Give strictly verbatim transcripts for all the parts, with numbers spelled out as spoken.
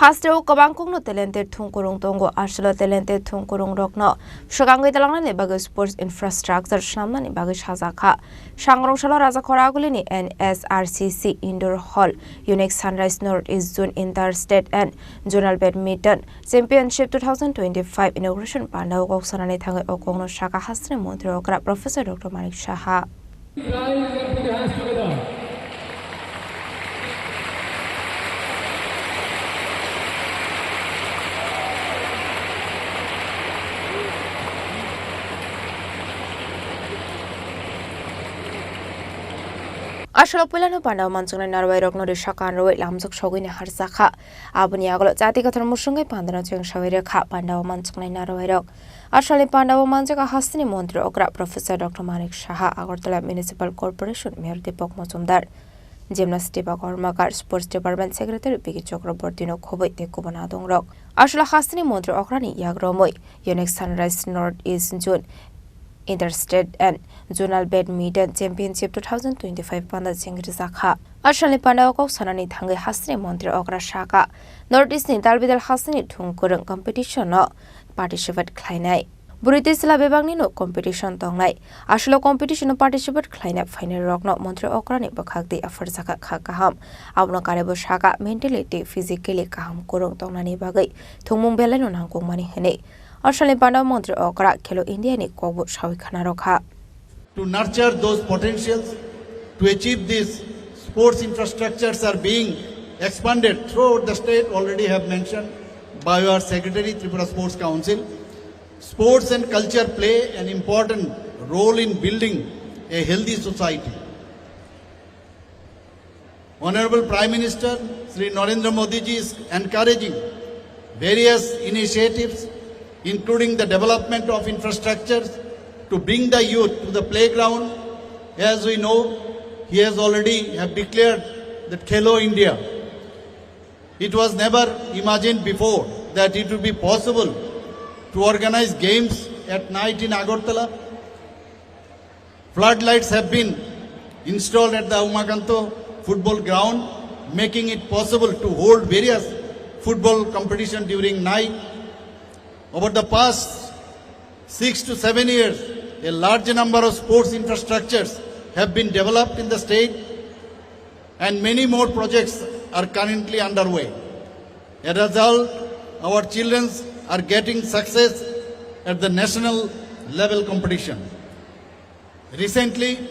Hasteo kwbangkukno talented thungkurung tongo. Aswlo talented thungkurungrokno swkangwi tlangnani bagwi sports infrastructure swnamnani bagwi sajakha. Sangrong salo Raja Khoragulini N S R C C Indoor Hall, Unique Sunrise North East Zone Inter-State and Zonal Badminton Championship two thousand twenty-five inauguration pandao kok sanani thangwi o kokno sakha hasteni montri okra Professor Doctor Manik Saha. Aswlo puilano pandao manchuknai narwai rokno risa kanrwi lamjak sogwini harjakha. Aboni agolo chati kothor musungwi pandano cheng sawi rekha pandao manchuknai narwai rok. Asalni pandao manjak a hasteni montri okra Professor Doctor Manik Saha, Agartala Municipal Corporation Mayor Deepak Majumdar, Gymnast Deepak Kormakar, Sports Department Secretary P K Chakraborty no khoboi tei kubun adongrok. Aswlo hasteni montri okrani yak romwi Unique Sunrise North East Zone Inter-State and Zonal Badminton Championship two thousand twenty-five panda cheng rijakha. Asalni pandao kok sanani thangwi hasteni montri okra saka North East ni dalbidal hasteni thung kwrwng competition no participate khlainai. Bwrwi tei chwla bebakni no competition tongnai. Aswlo competition no participate khlaina phainai rokno montri okrani bwkhak tei apharjakha kha kaham. Abono karebo saka mentally tei physically kaham kwrwng tongnani bagwi thwngmung belai no nangkukmani hwnwi. Asalni pandao montri okra Khelo India ni kokbo sawi khna rokha. To nurture those potentials, to achieve this, sports infrastructures are being expanded throughout the state, already have mentioned by our secretary, Tripura Sports Council. Sports and culture play an important role in building a healthy society. Honorable Prime Minister Shri Narendra Modi ji is encouraging various initiatives, including the development of infrastructures to bring the youth to the playground. As we know, he has already have declared that Khelo India. It was never imagined before that it would be possible to organize games at night in Agartala. Floodlights have been installed at the Umakanto football ground, making it possible to hold various football competition during night. Over the past six to seven years, a large number of sports infrastructures have been developed in the state, and many more projects are currently underway. As a result, our children are getting success at the national level competition. Recently,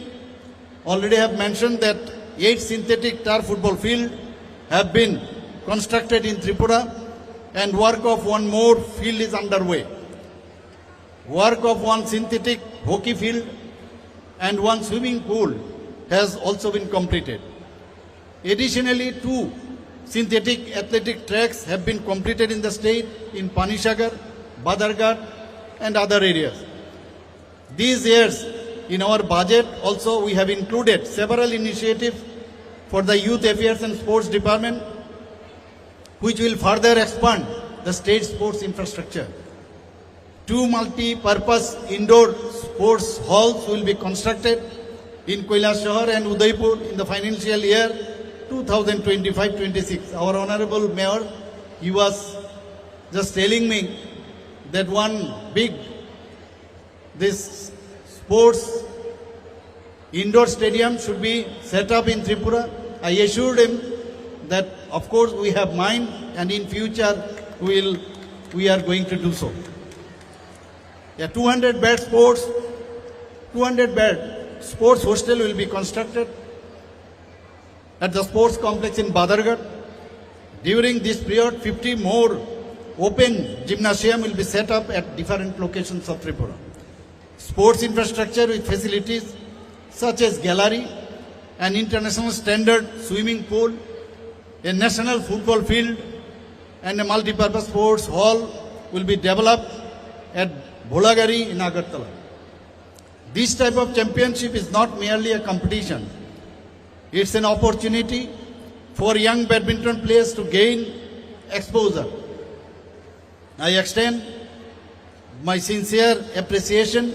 already have mentioned that eight synthetic turf football field have been constructed in Tripura, and work of one more field is underway. Work of one synthetic hockey field and one swimming pool has also been completed. Additionally, two synthetic athletic tracks have been completed in the state in Panisagar, Badharghat, and other areas. These years, in our budget also, we have included several initiatives for the Youth Affairs and Sports Department, which will further expand the state sports infrastructure. Two multi-purpose indoor sports halls will be constructed in Kailasahar and Udaipur in the financial year two thousand twenty-five twenty-six. Our Honorable Mayor, he was just telling me that one big, this sports indoor stadium should be set up in Tripura. I assured him that, of course, we have mind, and in future we will, we are going to do so. A two hundred bed sports, two hundred bed sports hostel will be constructed at the sports complex in Badharghat. During this period, fifty more open gymnasium will be set up at different locations of Tripura. Sports infrastructure with facilities such as gallery, an international standard swimming pool, a national football field, and a multi-purpose sports hall will be developed at Bholagari in Agartala. This type of championship is not merely a competition. It's an opportunity for young badminton players to gain exposure. I extend my sincere appreciation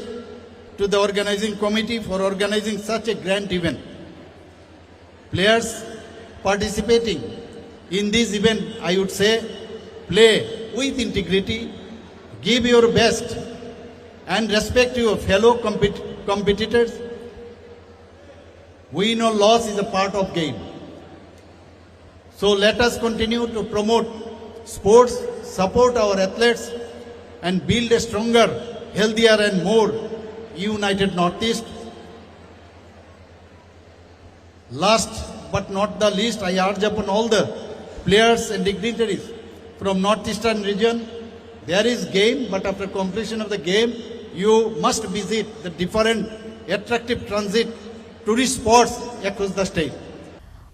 to the organizing committee for organizing such a grand event. Players participating in this event, I would say, Play with integrity, give your best, and respect your fellow compet- competitors. Win or loss is a part of game. So let us continue to promote sports, support our athletes, and build a stronger, healthier, and more united Northeast. Last but not the least, I urge upon all the players and dignitaries from Northeastern region. There is game, but after completion of the game, you must visit the different attractive transit tourist spots across the state.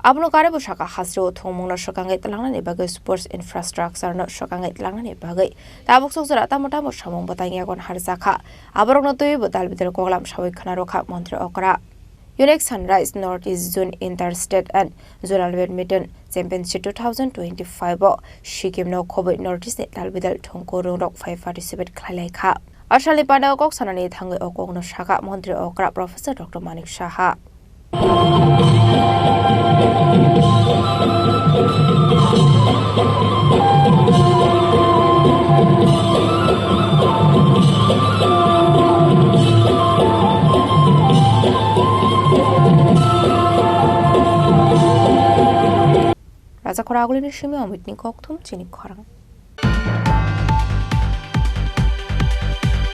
Abono karwi bwsaka hasreo thwngmungno swkangwi tlangnani bagwi, sports infrastructure no swkangwi tlangnani bagwi tabuk sokjora tamo tamo samung bwtang yagon harjakha. Aborokno twiwi bo dalbidal koklam sawi khna rwkha Montri Okra. Unique Sunrise North East Zone Inter-State and Zonal Badminton Championship two thousand twenty-five o Sikkim no khobwi North East ni dalbidal thwngkwrwng rok phai participate khlai lai kha. Asalni pandao kok sanani thangwi o kokno sakha Montri Okra Professor Doctor Manik Saha. Raja Khoragulini simi Amitni kokthum chini khorang.